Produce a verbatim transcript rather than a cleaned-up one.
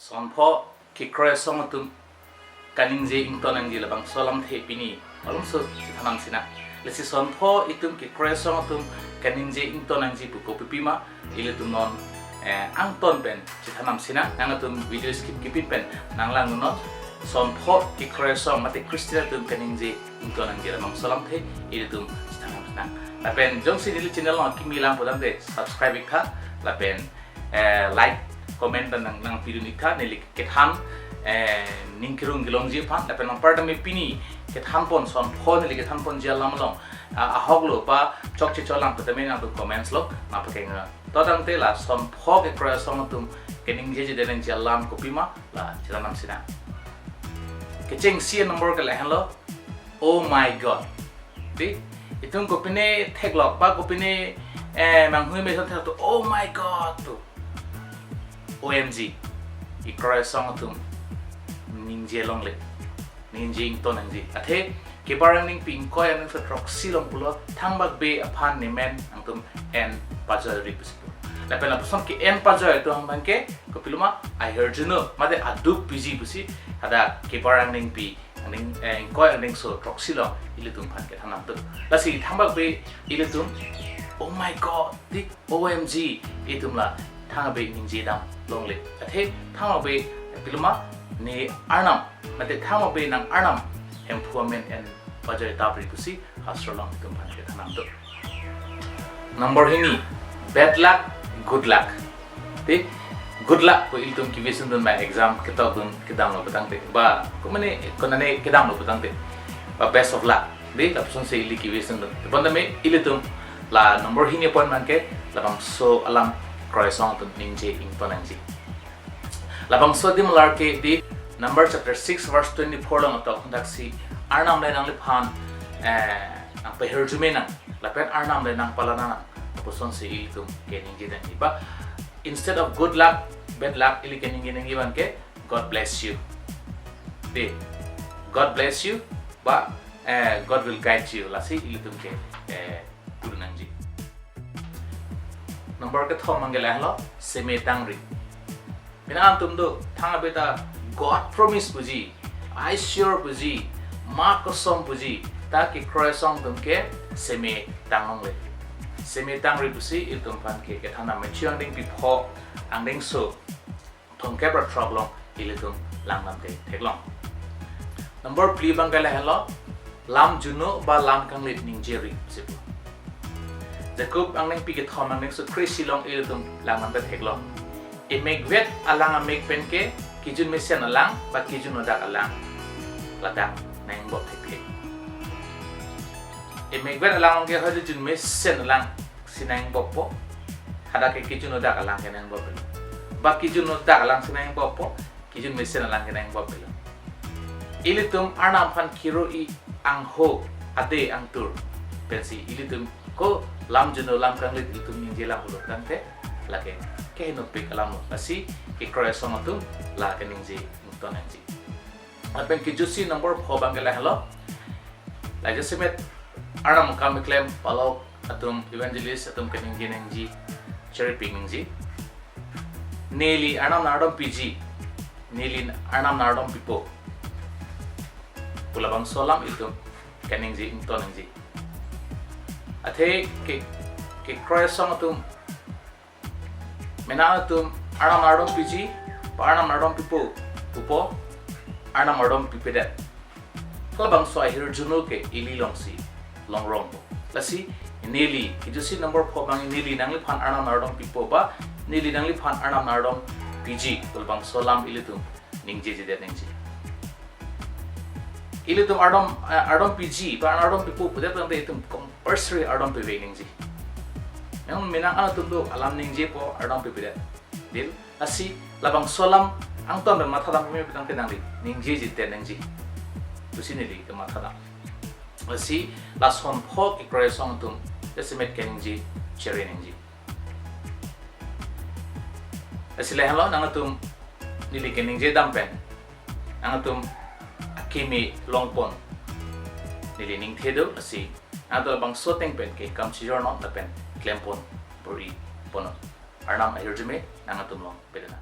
Son pho kekroi asong atum kaningje ington nangji labangso alamthe pini malomso chethan nam sinang. Lasi son pho itum kekroi asong atum kaningje ington nangji pu kopi pima, ilitum non, eh, angton pen chethan nam sinang. Nangtum video skip kepin pen nanglang non. Son pho kekroi asong mate Christian atum kaningje ington nangji labangso alamthe ilitum chethan nam sinang. Lapen jongsi neli channel along kimi lang pulangte subscribe iktha, lapen, eh, like, comment pen nang, nangpidun iktha, neli kethan, eh, ning kerung kelongji aphan, lapen nangpar tame pini kethan pon, son pho neli kethan ponji alam along, ah, ahok lo pa chokche cholang pu tame nangtum comments along nangpakeng. To tangte la son pho kekroi asong atum kaningjejedet nangji alam kopima la chethan nam sinang. Kechengsi number ke lahenlo, "Oh my God." Ti, itum kopine theklok ba kopine, eh, manghui meson thek tu, "Oh my God" tu. O M G. Kekroi asong atum ningje longle, ningje ington nangji. Athe kebar angdengpi ingkoi angdengso throksi along pulo, thangbak be aphan nemen nangtum en pajoi ri pusi pu. Lapen lapuson ke-en pajoi atum abangke kopiloma, ahirjuno mate aduk piji pusi hadak kebar angdengpi angdeng, eh, ingkoi angdengso throksi along ilitum aphan kethan nam tu. Lasi thangbak be ilitum, "Oh my God" ti, "O M G" itum la thangbak be ningje dam longle. Athe thangbak be piloma ne Arnam, mate thangbak be nang Arnam Hemphu amen en pajoi tapri pusi hastro along itum aphan kethan nam tu. Number hini, bad luck, good luck. Ti, good luck pu ilitum kevesung dun ma exam ketok dun kedamlo pu tangte, ba, ko mane, konane kedamlo pu tangte, ba best of luck. Ti, lapuson si ili kevesung dun. Tebon tame ilitum la number hini point abangke labangso alam kekroi asong atum ningje ington nangji. Labangso adim alar ke di Number chapter six verse twenty-four along atok, hadak si Arnam le nangliphan, eh, nangpahirjume nang, lapen Arnam le nangpalana nang, lapuson si ilitum keningje nangji ba. Instead of good luck, bad luck, ili keningje nangji abangke, "God bless you." Di, "God bless you" ba, eh, "God will guide you." Lasi ilitum ke, eh, pudun nangji. Number kethom abangke lahelo, seme tangri. Mena atum do, thang abeta God promise puji, I sure puji, ma kosom puji, ta kekroi asong atum ke seme tang longle. Seme tangri pusi ilitum aphan ke kethan nam, Matthew angdengpi pho, angdengso thomkep ra throk along ilitum lang namte theklong. Number phli abangke lahelo, lam juno ba lam kanglit ningje ri pusi pu. Jakob angdengpi kethom angdengso kre-isi along ilitum lang namte theklong. Emekvet alang amek pen ke kejun mesen alang ba kejun odak alang ladak nangbop thekthek. Emekvet alang ke hoju kejun mesen alang si nangboppo, hadak ke kejun odak alang ke nangboppo. Ba kejun odak alang si nangboppo, kejun mesen alang ke nangboppo. Ilitum Arnam aphan kiro-i angho ade angtur pensi ilitum ko lam juno lam kanglit ilitum ningje lang pulo tangte, lake kehenopik alam lo. Lasi kekroi asong atum la keningje ington nangji. Lapen kejutsi number pho abangke lahelo. La jasemet Arnam akam keklem palok atum, evangelist atum keningje nangji, cheripik nangji. Neli Arnam nangdom piji, neli Arnam nangdom pipo pu labangso alam itum keningje ington nangji. Athe ke, kekroi asong atum mena atum Arnam nangdom piji, pa Arnam nangdom pipo, pupo, Arnam nangdom pipedet. Halabangso ahirjuno ke ili alongsi longrong. Lasi neli, kejutsi number pho abang neli nangliphan Arnam nangdom pipo ba, neli nangliphan Arnam nangdom piji, halabangso alam ilitum ningjejedet nangji. Ilitum ardom, eh, ardom piji, ba ardom pipo pudet tangte itum compulsory ardom pivek nangji. Yang mena atum do alam ningjepo ardom pipedet. Dei, lasi labangso alam angton pen mathadam peme pu tangte nangli ningjejedet nangji. Pusi neli kemathadam. Lasi lason pho kekroi asong atum jasemet keningje chere nangji. Lasi lahenlo nangtum neli keningje dam pen nangtum akimi longpon neli ningthe do, lasi nangtum labangso ateng pen ke kam chijornon lapen klempon bor-i ponnon. Arnam ahirjume nangtum along pedena.